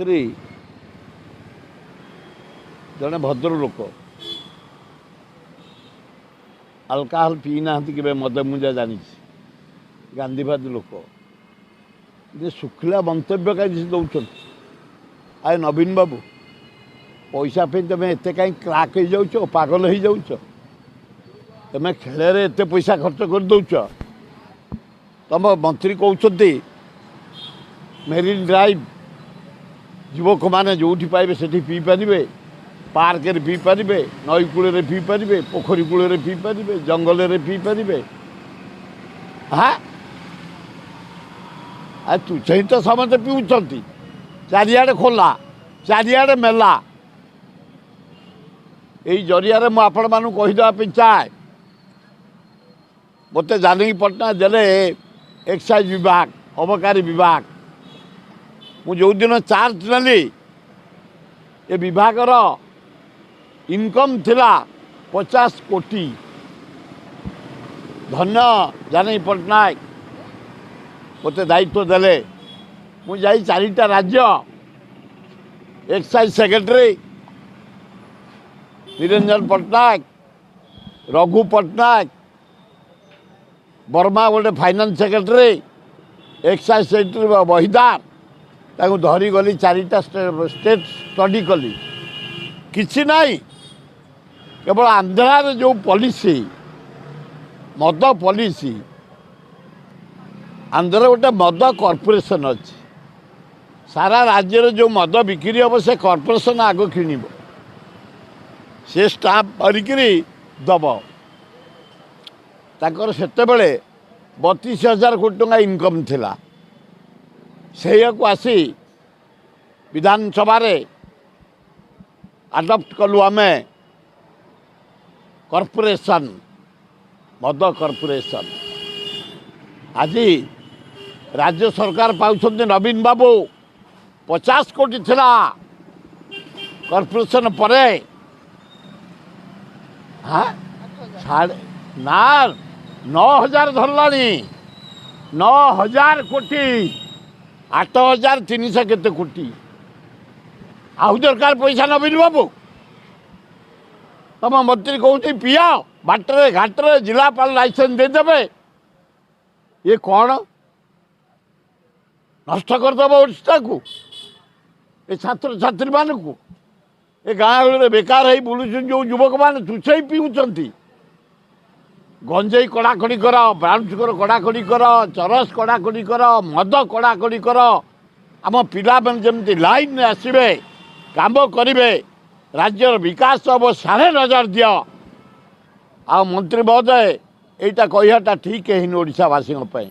ମନ୍ତ୍ରୀ ଜଣେ ଭଦ୍ରଲୋକ, ଆଲକାହଲ ପିଇନାହାନ୍ତି କେବେ, ମଦ ମୁଁ ଯାହା ଜାଣିଛି, ଗାନ୍ଧୀବାଦୀ ଲୋକ। ଯେ ଶୁଖିଲା ମନ୍ତବ୍ୟ କାହିଁ ସେ ଦେଉଛନ୍ତି? ଆରେ ନବୀନ ବାବୁ, ପଇସା ପାଇଁ ତୁମେ ଏତେ କାହିଁ କ୍ରାକ୍ ହେଇଯାଉଛ, ପାଗଲ ହେଇଯାଉଛ? ତୁମେ ଖେଳରେ ଏତେ ପଇସା ଖର୍ଚ୍ଚ କରିଦେଉଛ। ତୁମ ମନ୍ତ୍ରୀ କହୁଛନ୍ତି ମେରିନ୍ ଡ୍ରାଇଭ୍ ଯୁବକମାନେ ଯେଉଁଠି ପାଇବେ ସେଠି ପିଇପାରିବେ, ପାର୍କରେ ପିଇପାରିବେ, ନଈ କୂଳରେ ପିଇପାରିବେ, ପୋଖରୀ କୂଳରେ ପିଇପାରିବେ, ଜଙ୍ଗଲରେ ପିଇପାରିବେ। ହଁ, ଆଉ ତୁଛେଇ ତ ସମସ୍ତେ ପିଉଛନ୍ତି, ଚାରିଆଡ଼େ ଖୋଲା, ଚାରିଆଡ଼େ ମେଲା। ଏଇ ଜରିଆରେ ମୁଁ ଆପଣମାନଙ୍କୁ କହିଦେବା ପାଇଁ ଚାହେଁ, ମୋତେ ଜାନକୀ ପଟ୍ଟନାୟକ ଦେଲେ ଏକ୍ସାଇଜ୍ ବିଭାଗ, ଅବକାରୀ ବିଭାଗ। ମୁଁ ଯେଉଁଦିନ ଚାର୍ଜ ନେଲି ଏ ବିଭାଗର ଇନକମ୍ ଥିଲା 50 କୋଟି। ଧନ୍ୟ ଜାନକୀ ପଟ୍ଟନାୟକ ମୋତେ ଦାୟିତ୍ୱ ଦେଲେ। ମୁଁ ଯାଇ 4ଟା ରାଜ୍ୟ ଏକ୍ସାଇଜ୍ ସେକ୍ରେଟାରୀ ନିରଞ୍ଜନ ପଟ୍ଟନାୟକ, ରଘୁ ପଟ୍ଟନାୟକ, ବର୍ମା ଗୋଟେ finance secretary, excise secretary Bahidar, ତାଙ୍କୁ ଧରିଗଲି 4ଟା ଷ୍ଟେଟ୍ ଷ୍ଟଡି କଲି। କିଛି ନାହିଁ, କେବଳ ଆନ୍ଧ୍ରାରେ ଯେଉଁ ପଲିସି, ମଦ ପଲିସି, ଆନ୍ଧ୍ରରେ ଗୋଟେ ମଦ କର୍ପୋରେସନ୍ ଅଛି। ସାରା ରାଜ୍ୟରେ ଯେଉଁ ମଦ ବିକ୍ରି ହେବ ସେ କର୍ପୋରେସନ୍ ଆଗ କିଣିବ, ସେ ଷ୍ଟାମ୍ପ କରିକିରି ଦେବ। ତାଙ୍କର ସେତେବେଳେ 32,000 କୋଟି ଟଙ୍କା ଇନକମ୍ ଥିଲା। ସେଇଆକୁ ଆସି ବିଧାନସଭାରେ ଆଡପ୍ଟ କଲୁ ଆମେ କର୍ପୋରେସନ୍, ମଦ କର୍ପୋରେସନ୍। ଆଜି ରାଜ୍ୟ ସରକାର ପାଉଛନ୍ତି ନବୀନ ବାବୁ 50 କୋଟି ଥିଲା କର୍ପୋରେସନ୍ ପରେ, ହଁ ସାଢ଼େ ନା 9,000 ଧରିଲାଣି, 9,000 କୋଟି, 8,300 କେତେ କୋଟି। ଆଉ ଦରକାର ପଇସା ନବୀନ ବାବୁ? ତମ ମନ୍ତ୍ରୀ କହୁଛି ପିଅ, ବାଟରେ ଘାଟରେ ଜିଲ୍ଲାପାଳ ଲାଇସେନ୍ସ ଦେଇଦେବେ। ଇଏ କ'ଣ ନଷ୍ଟ କରିଦେବ ଓଡ଼ିଶାକୁ, ଏ ଛାତ୍ରଛାତ୍ରୀମାନଙ୍କୁ, ଏ ଗାଁ ଗହଳିରେ ବେକାର ହେଇ ବୁଲୁଛନ୍ତି ଯେଉଁ ଯୁବକମାନେ, ଚୁଚେଇ ପିଉଛନ୍ତି। ଗଞ୍ଜେଇ କଡ଼ାକଡ଼ି କର, ବ୍ରାଉନ୍ ସୁଗର କଡ଼ାକଡ଼ି କର, ଚରସ କଡ଼ାକଡ଼ି କର, ମଦ କଡ଼ାକଡ଼ି କର। ଆମ ପିଲାମାନେ ଯେମିତି ଲାଇନ୍ରେ ଆସିବେ, କାମ କରିବେ, ରାଜ୍ୟର ବିକାଶ ହେବ, ସାଢ଼େ ନଜର ଦିଅ। ଆଉ ମନ୍ତ୍ରୀ ମହୋଦୟ, ଏଇଟା କହିବାଟା ଠିକ୍ ହେଇନି ଓଡ଼ିଶାବାସୀଙ୍କ ପାଇଁ।